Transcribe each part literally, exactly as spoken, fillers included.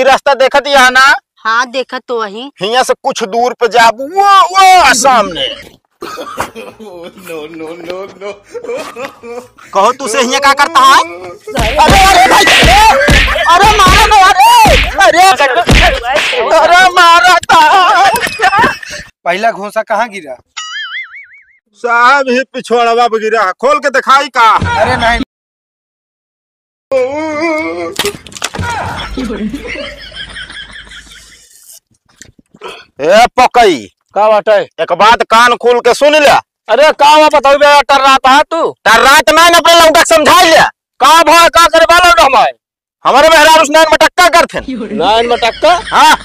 ई रास्ता देखत ही है ना? हाँ, देखत तो वही। हियां से कुछ दूर पे जाबू, वो, वो सामने। No, no, no, no। कहो, तू से हियां का करता है? अरे, अरे भाई, अरे, अरे मारा ना, अरे, अरे, अरे मारा था। पहला घोंसा कहाँ गिरा? साहब, ही पिछवाड़वा पे गिरा। खोल के दिखाई का? अरे नहीं। ए पकई, का बाटे? एक बात कान खोल के सुन ले। अरे का बा बताऊ बे, टर्रात हा तू? टर्रात नहीं ना, अपने लौंडा के समझा ले। का भा, का करे वाला हमारे? हमारे मेहरारू से नैन मटक्का करथिन। नैन मटक्का? हाँ।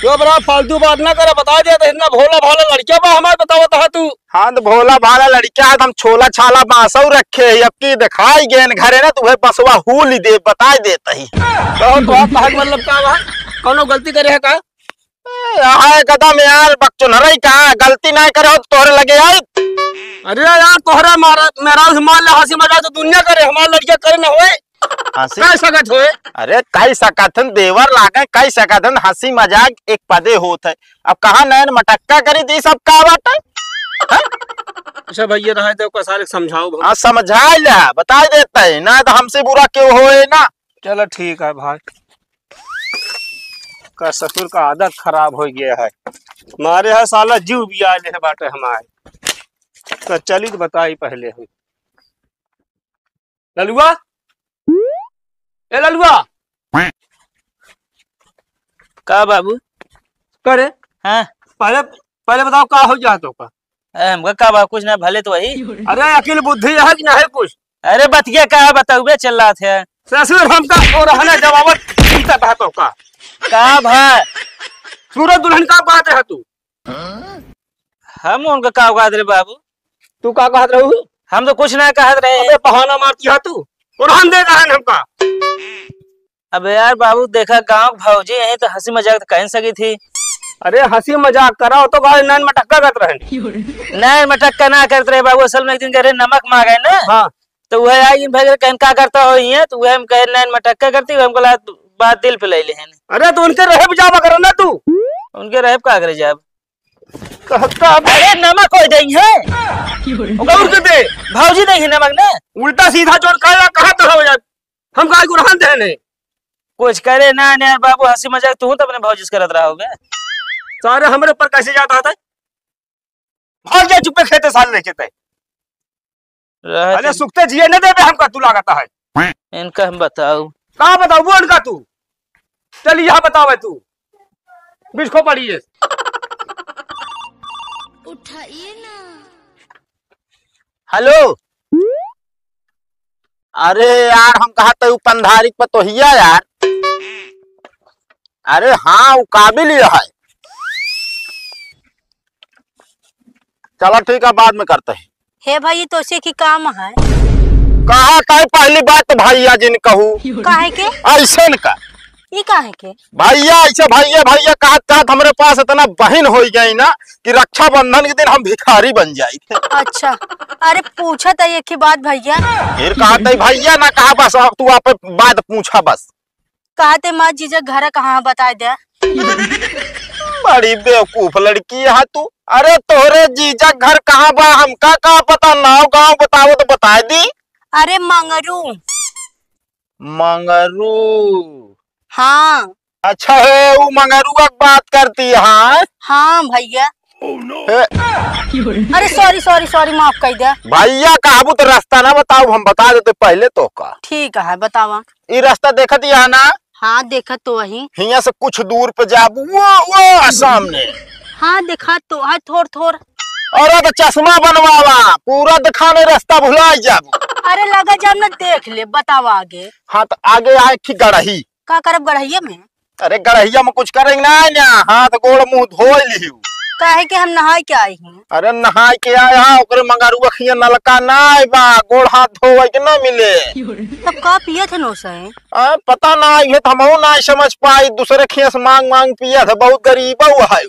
क्यों बड़ा फालतू बात ना करे, बता दिया तो इतना भोला भाला लड़किया बा हमारे, बतावत हा तू। हाँ, तो भोला भाला लड़किया है, तो हम छोला छाला बासौ रखे ही, अब की दिखाई गेन घरे ना, तुम्हें बसवा हूली दे, बताई देत ही। तो, तो आप कहा के मतलब का बा? कौनो गलती करे है का? ए, हाय गदम यार, बकचोनहरई का, गलती ना करे हो तो तोहरे लगे आई। अरे यार, तोहरे मारा, मेहरारू से मार ले, हंसी मजाक तो दुनिया करे, हमारे लड़किया करे ना होए। हंसी? कह सकत होए? अरे, कह सकत हन, देवर लागे, कह सकत हन, हंसी मजाक एक पदे होत है। अब कहाँ नैन मटक्का करी, तो ई सब का बात है? हैं? अच्छा भैया, रहे तो ओकर सारे के समझाओ भाई। हाँ, समझा ले, बता देते हैं, ना तो हमसे बुरा क्यों होए ना। चलो ठीक है भाई, का ससुर का आदत खराब हो गया है, मारे है साला जीव भी आ ले बाटे हमारे। तो चली तो बताई पहले हम। ललुआ, ए ललुआ। का बाबू? करे? हाँ। पहले, पहले बताओ का हो जात हो का? ए, हमका का बा, कुछ ना, भले तो वही। अरे अकिल बुद्धि है कि नहीं कुछ? अरे बतिया का है, बताउबे चल रहा थे। ससुर हमका और रहने जवाबत चिंता था तो का? का भा? सूरज दुल्हन का बात है तू? हम उनका का औकात रे बाबू? तू का कहत रहू? हम तो कुछ ना कहत रहे। अबे बहाना मारती है तू। कुरान दे रहन हमका। अबे यार बाबू, देखा गाँव के भौजी यहीं तो हंसी मजाक तो कह सकी थी। अरे हंसी मजाक करा हो तो गाँव नैन मटक्का करत रहन। नैन मटक्का ना करत रहे बाबू, असल में एक दिन करे नमक मांगे ना। हाँ। तो वह आई इन भैया कहन का करता हो ये, तो वह हम कहे नैन मटक्का करती, वह हमको ला बात दिल पे ले ले हैं। अरे तो उनके रहे जावा करो ना तू। उनके रहे का करे जाब? कहता अरे नमक कोई देई है। ओकर के दे। भौजी देई है नमक ना। उल्टा सीधा जोर काला कहा तो हो जाए। हम काय गुरहान देने। कुछ करे ना ने बाबू, हंसी मजाक तू तो अपने भौजी से करत रहा होगा। सारे हमरे ऊपर कैसे जाता था? भाग जा चुप्पे खेते साल लेके तय। रह अरे दे। सुखते जिए न देबे हमका, तू लागता है। इनका हम बताऊ। का बताऊ वो इनका तू? चल यहाँ बतावे तू। बिस्को पड़ी है। उठाइए ना। हेलो। अरे यार, हम कहा तो पंधारिक पर तो हिया यार। अरे हाँ, वो काबिल ही है। चला ठीक है, बाद में करते हैं। हे भाई, ये तो से की काम है। कहा काहे पहली बात तो भैया जी ने कहू। काहे के? ऐसे न का। ई काहे के? भैया ऐसे भैया भैया कहत कहत हमरे पास इतना बहिन हो गई ना कि रक्षाबंधन के दिन हम भिखारी बन जाई। अच्छा, अरे पूछत है एक ही बात भैया। फिर कहत है भैया ना कहा, बस अब तू आप बात पूछा बस। कहते माँ जीजा घर कहाँ है, बताए दे। बड़ी बेवकूफ लड़की है तू। अरे तोहरे जीजा घर कहाँ बा, हमका का पता, नाव गाँव बताओ तो बताए दी। अरे मंगरू। मंगरू। हाँ। अच्छा है, वो मंगरुआ की बात करती है, हाँ? हाँ भैया। हे। अरे सॉरी सॉरी सॉरी, माफ कर दे। भैया कहबू तो रास्ता ना बताओ, हम बता देते पहले तो का। ठीक है, बतावा। ई रास्ता देखत ही है ना? हाँ, देखत तो वही। हियां से कुछ दूर पे जाबू, वो, वो सामने। हाँ, देखत तो है थोर थोर। अरे तो चश्मा बनवावा, पूरा दिखाने रास्ता भुला जाबू। अरे लगा जाब ना, देख ले, बतावा आगे। हाँ, तो आगे आए थी गड़ही। का करब गड़हिया में? अरे गड़हिया में कुछ करेंगे ना, ना, हाथ गोड़ मुंह धोए लिहू। काहे के हम नहाए के आई हैं। अरे नहाए के आए हा, ओकरे मंगरुआ खिया नलका ना आए बा, गोड़ हाथ धोए के ना मिले। तब का पियत है नोसै? आ, पता ना, ये तो हमहू ना समझ पाई, दूसरे खिया से मांग मांग पियत है, बहुत गरीब है।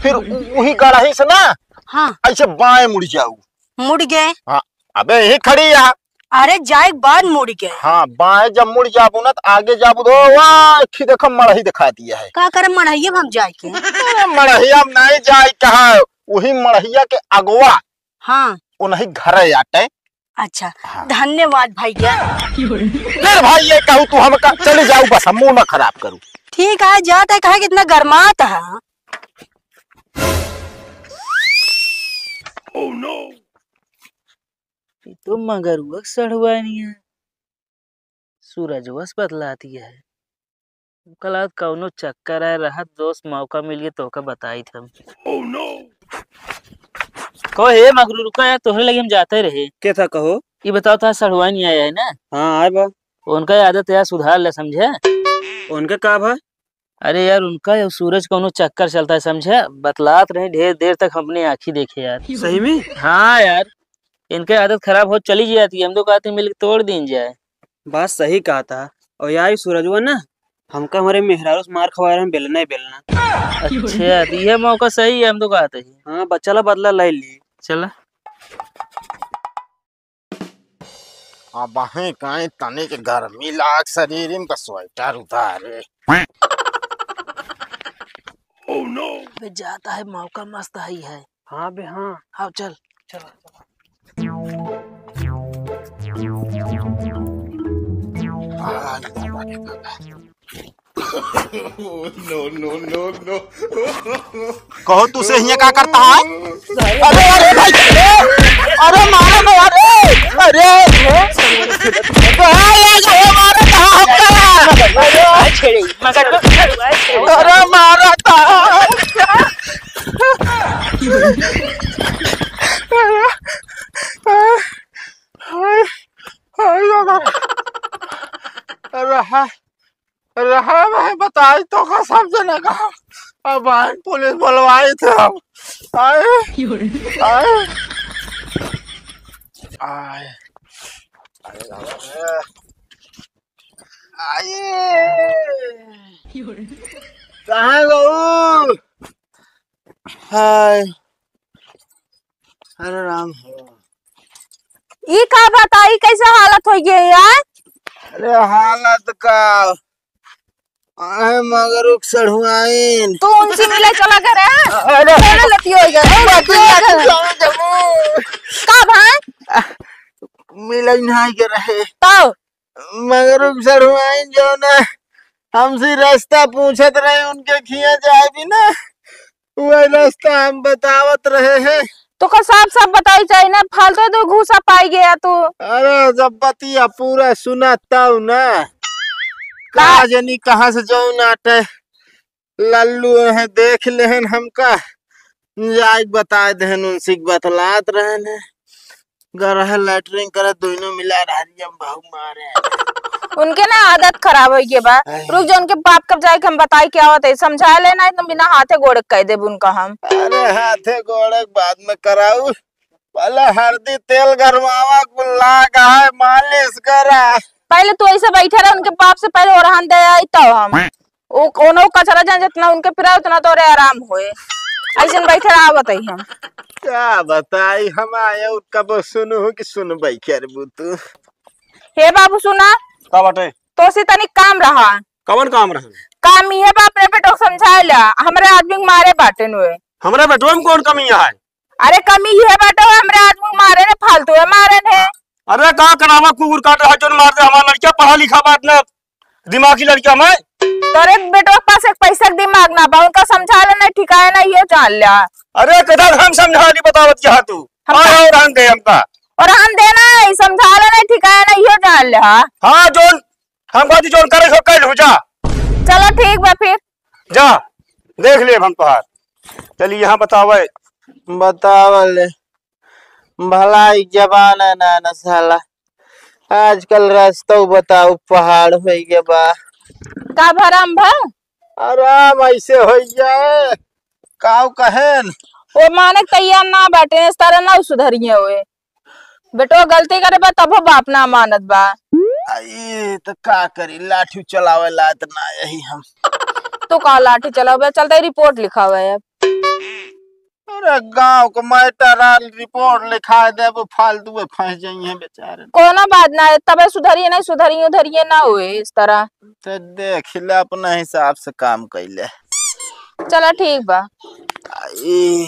फिर उ-, वही गड़ही से ना हाँ। ऐसे बाएं मुड़ जाऊ। मुड़ गए। हाँ, अबे यही खड़ी है। अरे जाए के बाद मुड़ के। हाँ, बाएं जब मुड़ जाबू ना, तो आगे जाबू तो वाह, खी देखो, मड़ही दिखा दिया है। का करे मड़हिया में हम जाए के? अरे मड़हिया में नहीं जाए कहा, वही मड़हिया के अगवा। हाँ। उन्हीं घरे आटे। अच्छा, हाँ। धन्यवाद भैया। फिर भाई ये कहू तू हमका चले जाऊ, बस हम मुंह ना खराब करू। ठीक है, जात है, कहे कितना गरमात है। ये तो मगरुआ के सढ़ुआइन है। सूरजवा से बतलाती है। ओकरा कौनो चक्कर है, रहत दोस्त मौका मिल गए तो ओका बताई थे हम। कहो हे मगरू, रुका यार, तोहरे लगे हम जाते रहे। के था कहो? ये बताओ, था सढ़ुआइन आया है ना? हाँ, आए बा। उनका आदत यार सुधार ले, समझे? उनका का भा? अरे यार, उनका या सूरज कौनो चक्कर चलता है, समझे? बतलात रहे, ढेर देर तक हमने आँखी देखे यार। सही में? हाँ यार, इनके आदत खराब हो चली जाती है, हम तो कहते मिल के तोड़ दीन जाए। बात सही कहा था। और यार, ई सूरजवा ना, हमका हमारे मेहरारू से मार खवा रहे हैं, बेलना ही बेलना। अच्छा, तो ये मौका सही है, हम तो कहते हैं। हाँ, बच्चा ला बदला ले ली। चला। अबहीं कहीं तनिक गर्मी लाग शरीर में, तो स्वेटर उतारे। Oh no! बे, जाता है, मौका मस्त है, है। हाँ बे, हाँ। हाँ, चल। चला, चला। आ, ये बाबा रे बाबा। No, no, no, no। कहो, तू से हियां का करता है? अरे, अरे भाई, अरे, अरे मारो ना, अरे, अरे, अरे, अरे, मारो ना हमका। अरे, अरे, मारो ना। अरे, अरे, अरे, रहा भाई, बताई तो का सब जना का। अब आए पुलिस बुलवाई थे हम। आए, आए, आए, आए, आए। कहाँ गऊ? हाय। अरे राम हो। ई का बताई, कैसे हालत हो गई यार? अरे हालत का? आहे मगरुक सढ़ुआइन। तू उनसे मिले चला करे? अरे। तेरे लती हो गया। ए, लती हो गया। का भाई? मिले नहीं के रहे। तो? मगरुक सढ़ुआइन जो ना हमसे रास्ता पूछत रहे, उनके खिया जाए भी ना, वही रास्ता हम बतावत रहे हैं। तो का साफ साफ बताई चाहिए ना, फालतू तो घूसा पाई गया तू। अरे जब बतिया पूरा सुना तब ना। का का? जनी कहाँ से जौन आटे लल्लू है, देख लेहन हमका। जाइक बताए देहन, उनसे बतलात रहन है। गरह लैट्रिन करे, दोनों मिला रहन, हम बहु मारे। उनके ना आदत खराब हो गई बा। आय। रुक जा, उनके बाप कब जाए के हम बताई क्या होता है, समझा लेना है, तुम बिना हाथे गोड़े कह देब उनका हम। अरे हाथे गोड़े बाद में कराऊ, पहले हरदी तेल गरमावा, कुल लाग है, मालिश करा। पहले तू ऐसे बैठे रह, उनके बाप से पहले ओरहन दे आई तब हम। ओ कोनो कचरा जन जितना उनके पिराए उतना तोरे आराम होए। ऐसे बैठे रहा बताई हम। का बताई हम आए और कब सुनू कि सुनबई करबू तू। हे बाबू सुना। का बाटे? तोसे तनी काम रहा। कवन काम रहा? काम इहे बा अपने बेटो के समझा ला, हमरे आदमी के मारे बाटे नुए। हमरे बेटवा में कौन कमी है? अरे कमी इहे बाटे, हमरे आदमी के मारे ने, फालतू है मारे ने। अरे का करावा, कुकुर काट रहा, जोन मार दे, हमारा लड़का पढ़ा लिखा बात ना, दिमागी लड़का मैं। तोरे बेटवा के पास एक पैसा के दिमाग ना बा, उनका समझा ले, नहीं ठिकाए ना, ये जान लिया। अरे किधर हम समझा नहीं बतावत यहाँ तू? हम आया और हम दे हमका। और हम देना है, समझा ले, नहीं ठिकाए ना, ये जान लिया। हाँ, जोन हम कहती जोन करे सो कल हो जा। चलो ठीक बा फिर। जा, देख लेब हम तोहार। चली यहाँ बतावे। बतावल। भलाई जमाना ना, ना साला। आजकल रास्ता बताओ, पहाड़ होइ गया बा। का भरम भा? आराम ऐसे होइ जाए। काऊ कहेन? वो माने के तैयार ना बाटे, इस तरह ना सुधरिए हुए। बेटो गलती करे बा, तबो बाप ना मानत बा। आ, ये तो का करी, लाठी चलावे लायक ना यही हम। तू का लाठी चलावे, चलते रिपोर्ट लिखावे अब। अरे गाँव क matter आल, report लिखाए देबो, फालतू में फँस जइहें बेचारे। कोनो बात ना है, तबे सुधरिए नहीं, सुधरिए उधरिए ना होए इस तरह। तो देख ले, अपना हिसाब से काम कैले। चला ठीक बा। आई।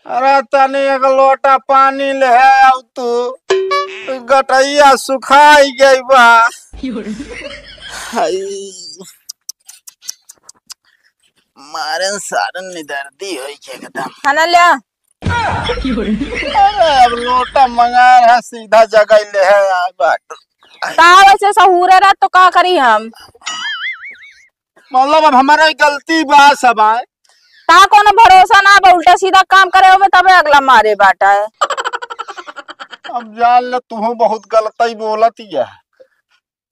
अरे तनी एक लोटा पानी ले आउ तू, गटैया सुखाई गई बा। हाय, मारन सारन निदर्दी होई के एकदम। खाना ले आ। अरे अब लोटा मंगा रहा, सीधा जगह ले है आ बाट। का वैसे सहूरे रहा तो का करी हम? मतलब अब हमारा ही गलती बा सब आए। ता कोनो भरोसा ना बा, उल्टा सीधा काम करे होबे तबे अगला मारे बाटा है। अब जान ले, तू बहुत गलत ही बोलत ही है।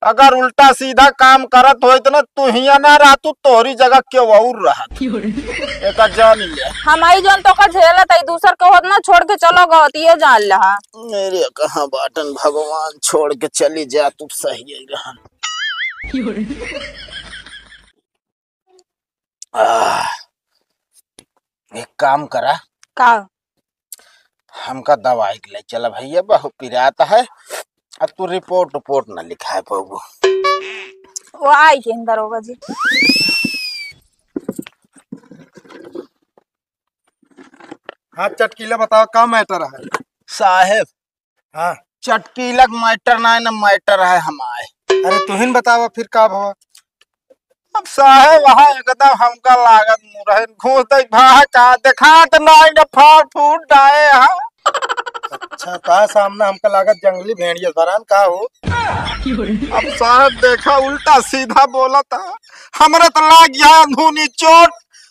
अगर उल्टा सीधा काम करत होइत ना, तू हियाँ ना रहतू, तोहरी जगह केहू और रहत। एका जान ले। हम आई जौन तो का झेलत है, दूसर के होत ना छोड़ के चलो गवत, ये जान लहा। मेरे कहाँ बाटन भगवान, छोड़ के चली जा, तू सही ही रहन। आह, एक काम करा। का? हमका दवाई के ले चला भैया, बहुत पिरात है। अब तू report उपोर्ट ना लिखाए पाबू। वो आई के दरोगा जी। हाँ चटकीला, बताओ का matter है? साहेब, हाँ। चटकीला क matter ना है, ना matter है हमारे। अरे तुहिन बतावा फिर का भवा? अब साहेब वहाँ एकदम हमका लागत मुरहन घूस दे भा का देखात ना है, ना फाड़ फूट डाए हैं। अच्छा, का सामना हमका लागत जंगली भेड़िया धरान का हो? अब साहेब देखा उल्टा सीधा बोलत है, हमरे तो लाग गया अंधूनी चोट,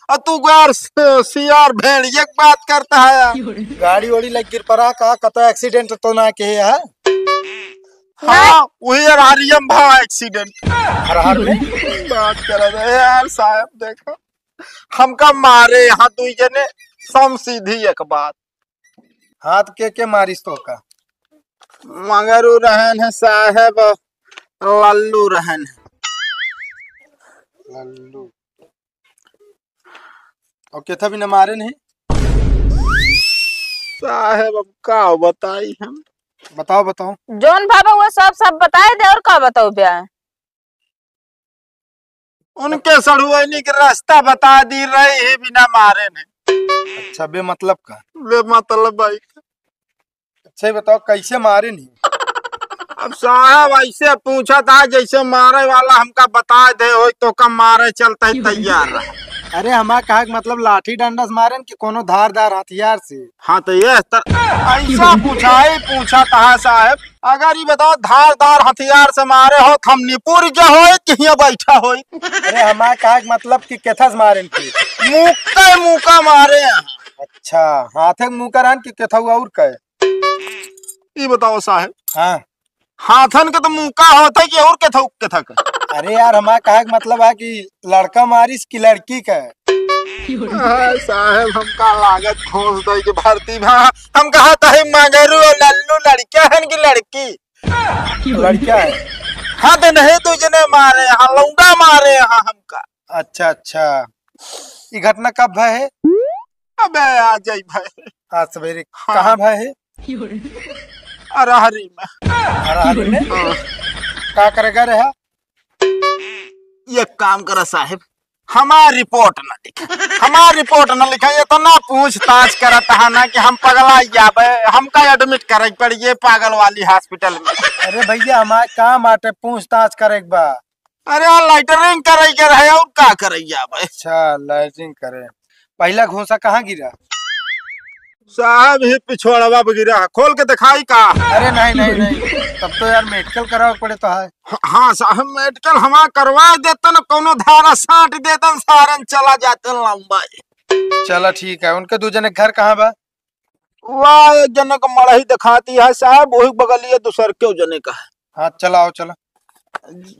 और तू गैर स-, सियार भेड़िया की बात करता है। गाड़ी ओड़ी लग गिर पड़ा का, कतो accident तो ना किहे है? हाँ, वही अरहरियम भा accident। अरहर में? बात कर रहे यार साहेब, देखो, हमका मारे यहाँ दुई जने, सम सीधी एक बात। हाथ के, के मारिस तो का? मगर उ रहन है साहेब, लल्लू रहन है। लल्लू। और केथा भी न मारे नहीं? साहेब, अब का बताई हम? बताओ, बताओ। जौन बाबा वो सब, सब बताए दे, और का बताओ ब्या? उनके सड़ुआइनी के रास्ता बता दी रही ही बिना मारे नहीं। अच्छा, बेमतलब का? बेमतलब भाई। अच्छा, ये बताओ, कैसे मारे नहीं? अब साहब ऐसे पूछा था, जैसे मारे वाला हमका बता दे, होई तो का मारे चलते ही तैयार रहे। अरे, हमार कहा के मतलब लाठी डंडा से मारे न कि कोनो धारदार हथियार से? हाँ, तो ये तर-, ऐसा पूछा ही पूछा था साहब। अगर ये बताओ, धारदार हथियार से मारे हो, तो हम निपुर के होई कि हियाँ बैठा होई? अरे, हमार कहा के मतलब कि केथा से मारे न कि? मुक्का, मुक्का मारे हैं। अच्छा, हाथे के मुक्का रहन कि केथा और कहे? ई बताओ साहेब। हाँ। हाथन के तो मुक्का होत है कि और केथक, केथक? अरे यार, हमार कहे के मतलब है कि लड़का मारिस कि लड़की का? हाँ, साहेब, हमका लागत घूस दे के भर्ती भा। हम कहा था, "हे मगरू और लल्लू लड़का हन कि लड़की?" लड़का है। हाँ, तो नहीं, दू जने मारे, हाँ, लौंडा मारे, हाँ, हमका। अच्छा, अच्छा। ई घटना कब भय है? अबे, आ जाई भाई। आज सवेरे। हाँ। कहाँ भय है? अरहरी में। अरहरी में? हाँ। का करे गए रहे? एक काम करा साहेब, हमार रिपोर्ट ना लिखा, हमार रिपोर्ट ना लिखा। इतना पूछताछ करत है ना कि हम पगला जाबे, हमका admit करे के पड़ी ये पागल वाली hospital में। अरे भैया, हमार काम बाटे पूछताछ करे के बा। अरे, लैटरिन करे के रहे, और का करे जाबे? अच्छा, लैटरिन करे। पहला घूसा कहाँ गिरा? साहब, ही पिछवाड़वा पे गिरा। खोल के दिखाई का? अरे नहीं, नहीं, नहीं, तब तो यार मेडिकल करावे पड़े तो है। ह-, हाँ साहब, मेडिकल हमार करवा देतन, कोनो धारा साट देतन, सारन चला जातन लंबा। चला ठीक है, उनके दू जने घर कहाँ बा? वाह, एक जने का मड़ही दिखाती है साहब, वही बगलिए दूसर के जने का है। हाँ, चला आओ, चला।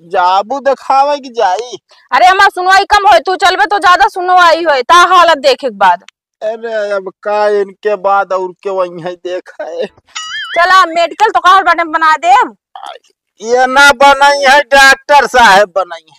जाबू देखावे कि जाई? अरे, हमार सुनवाई कम होय, तू चलबे तो ज्यादा सुनवाई होय, ता हालत देखे के बाद। अरे, अब का इनके बाद और के वहीं है, देख है। चला, मेडिकल तो कहल बाटे बना देब। ये ना बनाई है, डॉक्टर साहब बनाई है।